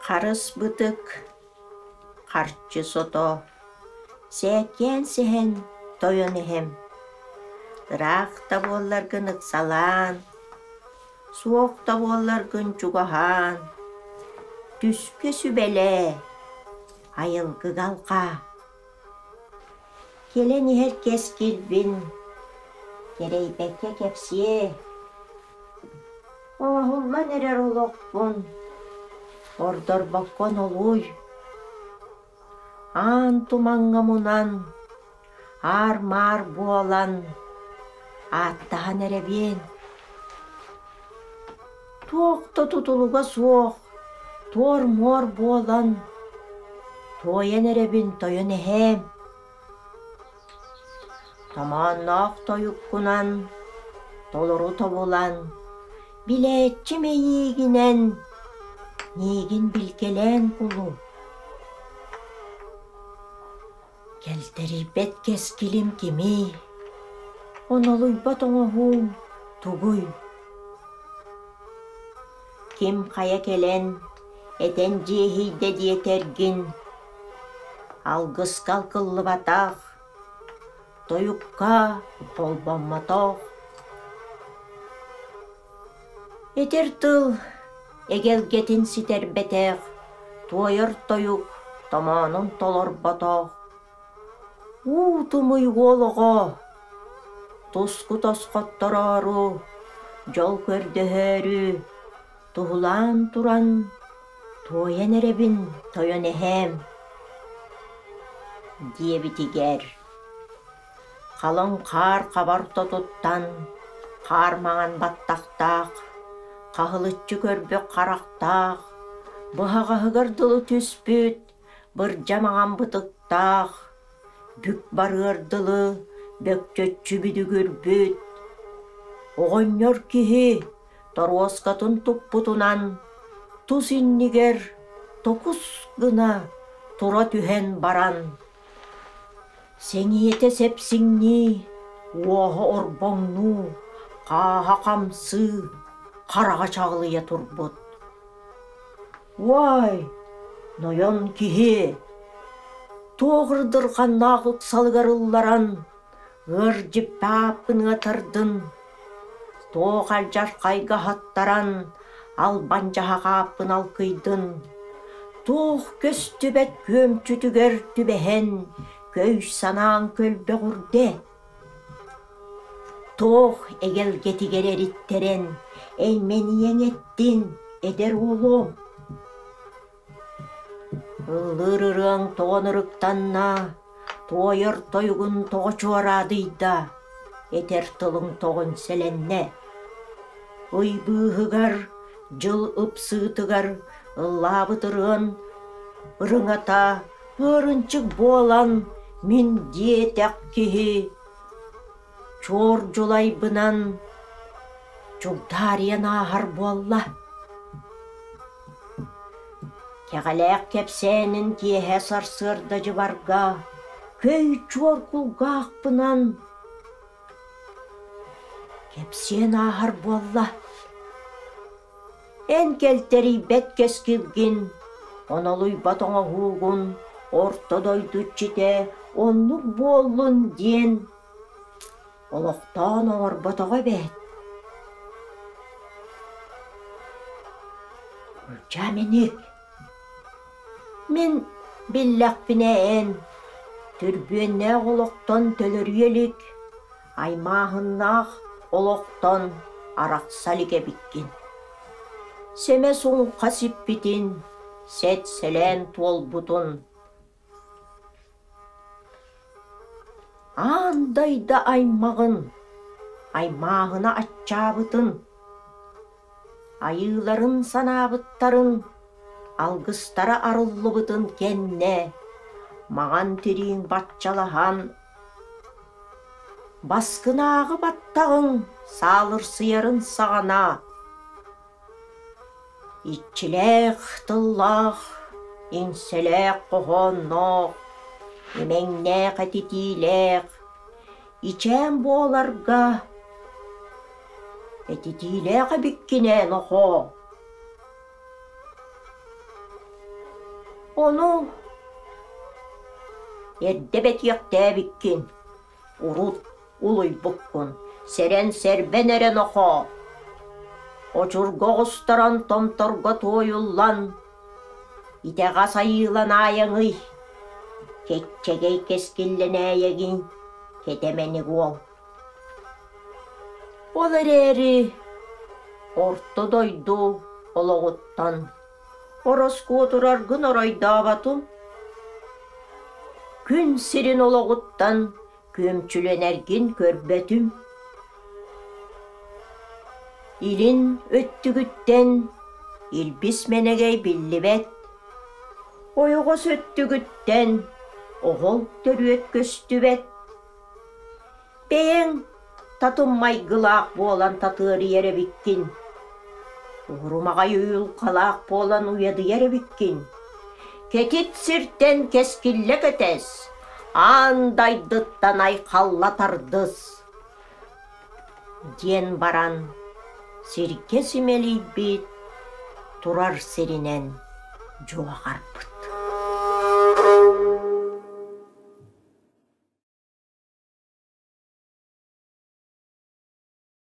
Харыс бытык, харчы сото, сээкээн сэһэн тойон эһэм, ыраах да буолларгын ыксалаан, суох да буолларгын чугаһаан, түскэ сүбэлээ, айылгыга алҕаа. Кэлэн иһэр кэскилбин кэрэйбэккэ кэпсиэ, оҥоһуллан эрэр олохпун ордорбокко нолуй, аан тумаҥҥа мунан, аар-маар буолан ааттаһан эрэбиэн. Туох да тутулуга суох, туор-муор буолан, туойан эрэбин тойон эһээм. Томоонноох тойуккунан толору тобулан, билээччи мэйиигинэн миигин билгэлээн кулу. Кэлтэрийбэт кэскилим кимий, онолуйбат оҥоһуум тугуй? Ким хайа кэлэн, этэн дьиэһийдэ диэтэргин, алгыска алкыллыбатах, тойукка холбоммотох. Этэр тыл эгэлгэтин ситэрбэтэх, туойар тойук томоонун толорботох, уу тумуй уол оҕо туску тосхоттороору, дьол көрдөһөөрү туһулаан туран туойан эрэбин тойон эһээм диэбитигэр халыҥ хаар хабар тотуттан хаар маҥан баттахтаах, хаһылыччы көрбөх харахтаах, быһаҕаһыгар дылы түспүт бырдьа маҥан бытыктаах, бүк барыар дылы бөкчөччү бүдүгүрбүт, оҕонньор киһи торуоскатын туппутунан тус иннигэр токус гына тура түһэн баран сэҥийэтэ сэпсиҥнии, уоһа орбоҥнуу, хааһа хамсыы, хараҕа чаҕылыйа турбут. Уой, нойон киһи, туох ырдырҕаннаах ыксалыгар ылларан, ыар дьиппааппын ыатардын, туох алдьархайга аһаттаран, албан дьаһаҕааппын алкыйдын, туох көстүбэт күөмчүтүгэр түбэһэн, көй санааҥ көлбөҕүрдэ. Туох эгэлгэтигэр эриттэрэн, эймэнийэҥ эттин, эдэр уолуом. Ыллыыр ырыаҥ тоҕо ынырыктанна, туойар тойугун тоҕо чуораадыйда, этэр тылыҥ тоҕо сэлэннэ. Ый быыһыгар, дьыл ыпсыытыгар ыллаабыт ырыан ырыҥата ыарынчык буолан мин диэтэх киһи чуор дьулайбынан чугдаарыйан ааһар буолла. Кэҕэлээх кэпсээнин киэһэ сарсыарда дьыбарга көй чуор кулгаахпынан кэпсиэн ааһар буолла. Эн кэлтэрийбэт кэскилгин, онолуйбат оҥоһуугун орто дойду иччитэ оннук буоллун диэн олохтоон оҥорботоҕо эбээт. Ылдьаа мэник, мин биллэхпинэ эн түрбүөннээх олохтон төлөрүйэ илик аймааһыннаах олохтон арахса илик эбиккин. Сэмэ суҥха сиппитин, сэт-сэлээн туолбутун Аан дойду аймаҕын, аймааһына аччаабытын, айыыларын санаабыттарын, алгыстара арыллыбытын кэннэ маҥан тирииҥ баччалаһан Баскынааҕы баттаҕыҥ саалырсыйарын саҕана иччилээх тыллаах, иҥсэлээх хоһоонноох, имэҥнээх этитиилээх, ичээн буоларга этитиилээх эбиккин ээ, нохоо. Ону эрдэ бэтиэхтээбиккин, урут улуйбуккун, сэрэн-сэрбэн эрэ нохоо. Очурга оҕустаран томторго туойуллан, итэҕэс айыыланаайаҥый, кэччэгэй кэскиллэнээйэгин кэтэмэник уол. Ол эрээри орто дойду олоҕуттан ороскуотураргын оройдооботум. Күн сирин олоҕуттан күөмчүлэнэргин көрбөтүм. Илин өттүгүттэн илбис мэнэгэй биллибэт, ойоҕос өттүгүттэн оһол төрүөт көстүбэт. Бэйэҥ татым майгылаах буолан татыарыйар эбиккин, урумаҕай уйулҕалаах буолан уйадыйар эбиккин. Кэтит сиртэн кэскиллэ кэтэс, аан дайдыттан айхалла тардыс диэн баран сиргэ симэлийбит турар сиринэн дьуоҕарбыт.